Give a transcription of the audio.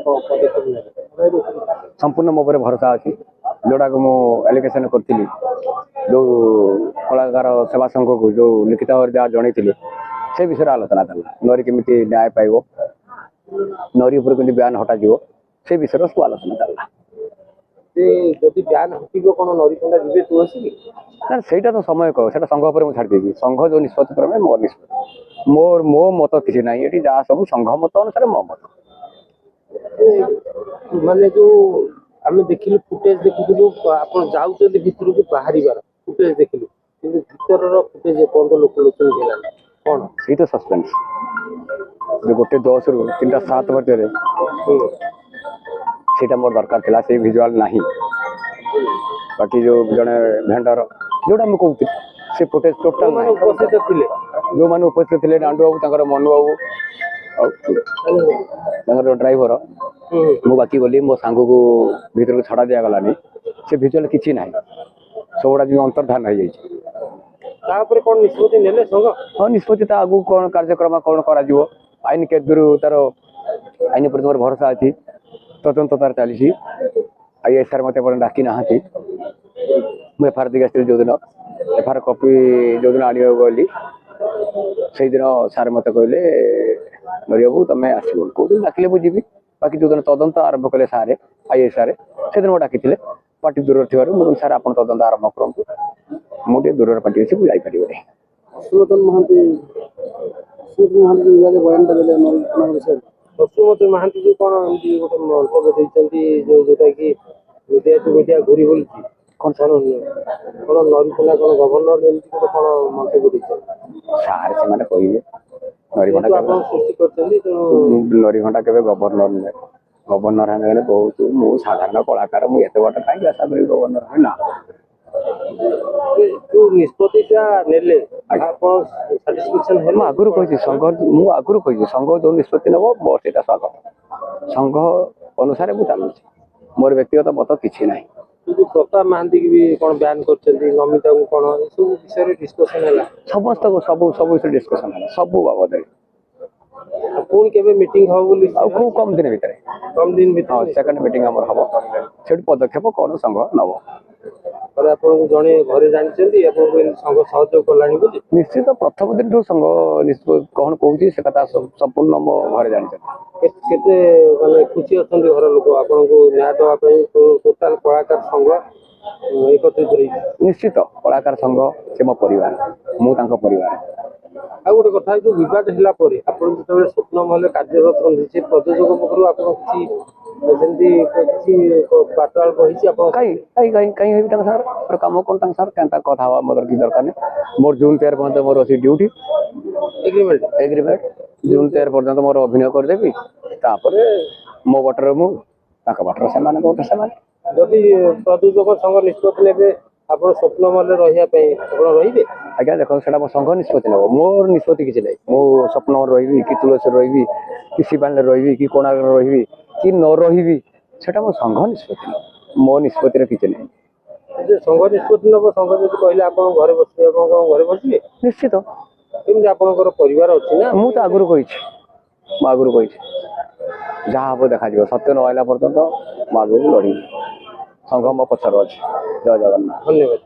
ପଦକ୍ଷେପ ନେବେ? ସମ୍ପୂର୍ଣ୍ଣ ମୋ ଉପରେ ଭରସା ଅଛି। ଯେଉଁଟାକୁ ମୁଁ ଆଲିଗେସନ୍ କରିଥିଲି, ଯେଉଁ କଳାକାର ସେବା ସଂଘକୁ ଯେଉଁ ଲିଖିତ ଭାବରେ ଯାହା ଜଣେଇଥିଲି, ସେ ବିଷୟରେ ଆଲୋଚନା ଚାଲିଲା। ନରି କେମିତି ନ୍ୟାୟ ପାଇବ, ନରି ଉପରେ କେମିତି ବ୍ୟାନ୍ ହଟାଯିବ, ସେ ବିଷୟରେ ସବୁ ଆଲୋଚନା ଚାଲିଲା। ଯେ ଯଦି ବ୍ୟାନ୍ ହଟିବ, କଣ ନରିପଣ୍ଡା ଯିବେ ତୁଳସୀ କି? ନା, ସେଇଟା ତ ସମୟ କହିବ। ସେଇଟା ସଂଘ ଉପରେ ମୁଁ ଛାଡ଼ି ଦେଇଛି। ସଂଘ ଯେଉଁ ନିଷ୍ପତ୍ତି କ୍ରମେ ମୋର ନିଷ୍ପତ୍ତି, ମୋ ମତ କିଛି ନାହିଁ ଏଠି। ଯାହା ସବୁ ସଂଘ ମତ ଅନୁସାରେ ମୋ ମତ। ମାନେ ଯୋଉ ଆମେ ଦେଖିଲୁ, ଫୁଟେଜ ଦେଖୁଥିଲୁ, ଆପଣ ଯାଉଛନ୍ତି ଭିତରକୁ ବାହାରିବାର ଫୁଟେଜ ଦେଖିଲୁ, କିନ୍ତୁ ଭିତରର ଫୁଟେଜ ଏପର୍ଯ୍ୟନ୍ତ ଲୋକଲୋଚନକୁ ହେଲାନି, କଣ? ସେଇ ତ ସସ୍ପେନ୍ସ। ଯୋଉ 1:10ରୁ 3:07 ମଧ୍ୟରେ ସେଇଟା ମୋର ଦରକାର ଥିଲା, ସେଇ ଭିଜୁଆଲ ନାହିଁ। ବାକି ଯୋଉ ଜଣେ ଭେଣ୍ଡର, ଯୋଉଟା ମୁଁ କହୁଥିଲି, ସେ ଫୁଟେଜ ଟୋଟାଲ ଯୋଉମାନେ ଉପସ୍ଥିତ ଥିଲେ। ଯୋଉମାନେ ଉପସ୍ଥିତ ଥିଲେ, ନାଣ୍ଡୁ ବାବୁ, ତାଙ୍କର ମନୁ ବାବୁ ଆଉ ତାଙ୍କର ଡ୍ରାଇଭର। ମୁଁ ବାକି ଗଲି, ମୋ ସାଙ୍ଗକୁ ଭିତରକୁ ଛଡ଼ା ଦିଆଗଲାନି। ସେ ଭିଜୁଆଲ କିଛି ନାହିଁ, ସବୁଗୁଡ଼ା ଯେମିତି ଅନ୍ତର୍ଧାନ ହେଇଯାଇଛି। ତାପରେ କଣ ନିଷ୍ପତ୍ତି ନେଲେ ସଂଘ? ହଁ, ନିଷ୍ପତ୍ତି ତା ଆଗକୁ କ'ଣ କାର୍ଯ୍ୟକ୍ରମ କ'ଣ କରାଯିବ, ଆଇନ କେତେ ଦୂର ତାର, ଆଇନ ପ୍ରତି ମୋର ଭରସା ଅଛି। ତଦନ୍ତ ତାର ଚାଲିଛି। I S sir ମୋତେ ଏପର୍ଯ୍ୟନ୍ତ ଡାକି ନାହାନ୍ତି। ମୁଁ ଏଫଆଇଆର ଦେଇକି ଆସିଥିଲି। ଯେଉଁଦିନ ଏଫଆଇଆର କପି ଯେଉଁଦିନ ଆଣିବାକୁ ଗଲି, ସେଇଦିନ ସାର୍ ମୋତେ କହିଲେ, "ନରିବାବୁ, ତମେ ଆସିବ କେଉଁଦିନ? ଡାକିଲେ ମୁଁ ଯିବି।" ବାକି ଯେଉଁଦିନ ତଦନ୍ତ ଆରମ୍ଭ କଲେ ସାର୍, I S sir, ସେଦିନ ମୁଁ ଡାକିଥିଲେ। ପାର୍ଟି ଦୂରରେ ଥିବାରୁ ମୁଁ କହିଲି, "ସାର୍, ଆପଣ ତଦନ୍ତ ଆରମ୍ଭ କରନ୍ତୁ, ମୁଁ ଟିକେ ଦୂରରେ ପାର୍ଟି ଅଛି, ମୁଁ ଯାଇପାରିବିନି।" ସୁଲୋଚନ ମହାନ୍ତି, ସୁଲୋଚନ ମହାନ୍ତି ଯୋଉ ବୟାନଟା ଦେଲେ ନରିପଣ୍ଡାଙ୍କ ବିଷୟରେ, ବସୁମତୀ ମହାନ୍ତି ଯୋଉ କଣ ଏମିତି ଗୋଟେ ମନ୍ତବ୍ୟ ଦେଇଛନ୍ତି, ଯୋଉଟା କି ମିଡିଆ ଟୁ ମିଡିଆ ଘୁରି ବୁଲୁଛି। କ'ଣ? କଣ କଣ ନରିପଣ୍ଡା କଣ ଗଭର୍ଣ୍ଣର, ଏମିତି ଗୋଟେ କଣ ମନ୍ତବ୍ୟ ଦେଇଛନ୍ତି? ସାର୍ ସେମାନେ କହିବେ ନରିଘଣ୍ଟା ଯେହେତୁ କେବେ ଆପଣ ସୃଷ୍ଟି କରିଛନ୍ତି, ତେଣୁ ନରିଘଣ୍ଟା କେବେ ଗଭର୍ଣ୍ଣର ନୁହେଁ। ଗଭର୍ଣ୍ଣର ହେଲେ ବହୁତ। ମୁଁ ସାଧାରଣ କଳାକାର, ମୁଁ ଏତେ ବାଟ କାହିଁକି ଆଶା କରିବି ଗଭର୍ଣ୍ଣର ହେବି ନା। ଯୋଉ ନିଷ୍ପତ୍ତିଟା ନେଲେ, ଆପଣ ସାଟିସ୍ଫାକ୍ସନ ହେଲେ? ମୁଁ ଆଗରୁ କହିଛି ସଂଘ, ମୁଁ ଆଗରୁ କହିଛି, ସଂଘ ଯୋଉ ନିଷ୍ପତ୍ତି ନେବ ମୋର ସେଇଟା ସ୍ୱାଗତ। ସଂଘ ଅନୁସାରେ ମୁଁ ଚାଲୁଛି, ମୋର ବ୍ୟକ୍ତିଗତ ମତ କିଛି ନାହିଁ। ଯୋଉ ପ୍ରତାପ ମହାନ୍ତିକି ବି କଣ ବ୍ୟାନ୍ କରିଛନ୍ତି, ନମିତାଙ୍କୁ କଣ, ଏସବୁ ବିଷୟରେ ଡିସ୍କସନ ହେଲା? ସମସ୍ତଙ୍କୁ ସବୁ ସବୁ ବିଷୟରେ ଡିସ୍କସନ ହେଲା, ସବୁ ବାବଦରେ। ଆଉ ପୁଣି କେବେ ମିଟିଂ ହବ ବୋଲି? ଆଉ ଖୁବ୍ କମ୍ ଦିନ ଭିତରେ। କମ ଦିନ ହଁ। ଭିତରେ? ସେକେଣ୍ଡ ମିଟିଂ ଆମର ହବ, ସେଠି ପଦକ୍ଷେପ କଣ ସଂଘ ନେବ। ଘରେ ଆପଣଙ୍କୁ ଜଣେ, ଘରେ ଜାଣିଛନ୍ତି ଆପଣଙ୍କୁ ଏମିତି ସଂଘ ସହଯୋଗ କଲାଣି ବୋଲି? ନିଶ୍ଚିତ, ପ୍ରଥମ ଦିନଠୁ ସଂଘ ନିଷ୍ପତ୍ତି କଣ କହୁଛି, ସେ କଥା ସମ୍ପୂର୍ଣ୍ଣ ମୋ ଘରେ ଜାଣିଛନ୍ତି। କେତେ ମାନେ ଖୁସି ଅଛନ୍ତି ଘର ଲୋକ ଆପଣଙ୍କୁ ନ୍ୟାୟ ଦେବା ପାଇଁ ଟୋଟାଲ କଳାକାର ସଂଘ ଏକତ୍ରିତ ହେଇଛି? ନିଶ୍ଚିତ, କଳାକାର ସଂଘ ସେ ମୋ ପରିବାର, ମୁଁ ତାଙ୍କ ପରିବାର। ଆଉ ଗୋଟେ କଥା, ଯୋଉ ବିବାଦ ହେଲା ପରେ ଆପଣ ଯେତେବେଳେ ସ୍ୱପ୍ନ ମହଲରେ କାର୍ଯ୍ୟରତ ଅଛନ୍ତି, ସେ ପ୍ରଯୋଜକ ପାଖରୁ ଆପଣ କିଛି ସେମିତି କିଛି ବାର୍ତ୍ତାଳାପ ହେଇଛି ଆପଣ? କାଇଁ କାଇଁ କାଇଁ କାଇଁ ହେବି ତାଙ୍କ ସାଙ୍ଗରେ? ମୋର କାମ କ'ଣ ତାଙ୍କ ସାଙ୍ଗରେ? କାଇଁ ତାଙ୍କ କଥା ହବା ମୋର କିଛି ଦରକାର ନାହିଁ। ମୋର ଜୁନ୍ 13 ପର୍ଯ୍ୟନ୍ତ ମୋର ଅଛି ଡ୍ୟୁଟି। ଏଗ୍ରିମେଣ୍ଟ। ଏଗ୍ରିମେଣ୍ଟ ଜୁନ୍ 13 ପର୍ଯ୍ୟନ୍ତ ମୋର ଅଭିନୟ କରିଦେବି। ତାପରେ ମୋ ବାଟରେ ମୁଁ, ତାଙ୍କ ବାଟରେ ସେମାନଙ୍କ ବାଟରେ ସେମାନେ। ଯଦି ପ୍ରଯୋଜକ ସଂଘ ନିଷ୍ପତ୍ତି ନେବେ ଆପଣ ସ୍ୱପ୍ନ ମହଲରେ ରହିବା ପାଇଁ, ଆପଣ ରହିବେ? ଆଜ୍ଞା ଦେଖନ୍ତୁ, ସେଇଟା ମୋ ସଂଘ ନିଷ୍ପତ୍ତି ନେବ, ମୋର ନିଷ୍ପତ୍ତି କିଛି ନାହିଁ। ମୁଁ ସ୍ୱପ୍ନରେ ରହିବି କି ତୁଳସୀରେ ରହିବି କି ଶିବାନୀରେ ରହିବି କି କୋଣାର୍କରେ ରହିବି କି ନ ରହିବି, ସେଇଟା ମୋ ସଂଘ ନିଷ୍ପତ୍ତି ନେବ, ମୋ ନିଷ୍ପତ୍ତିରେ କିଛି ନାହିଁ। ଯେ ସଂଘ ନିଷ୍ପତ୍ତି ନେବ, ସଂଘ ଯଦି କହିଲେ ଆପଣ ଘରେ ବସିବେ, ଆପଣ କଣ ଘରେ ବସିବେ? ନିଶ୍ଚିତ। କେମିତି? ଆପଣଙ୍କର ପରିବାର ଅଛି ନା? ମୁଁ ତ ଆଗରୁ କହିଛି, ମୁଁ ଆଗରୁ କହିଛି, ଯାହା ହବ ଦେଖାଯିବ। ସତ୍ୟ ନ ଆଇଲା ପର୍ଯ୍ୟନ୍ତ ମୁଁ ଆଗକୁ ଲଢ଼ିବି। ସଂଘ ମୋ ପଛରେ ଅଛି। ଜୟ ଜଗନ୍ନାଥ। ଧନ୍ୟବାଦ।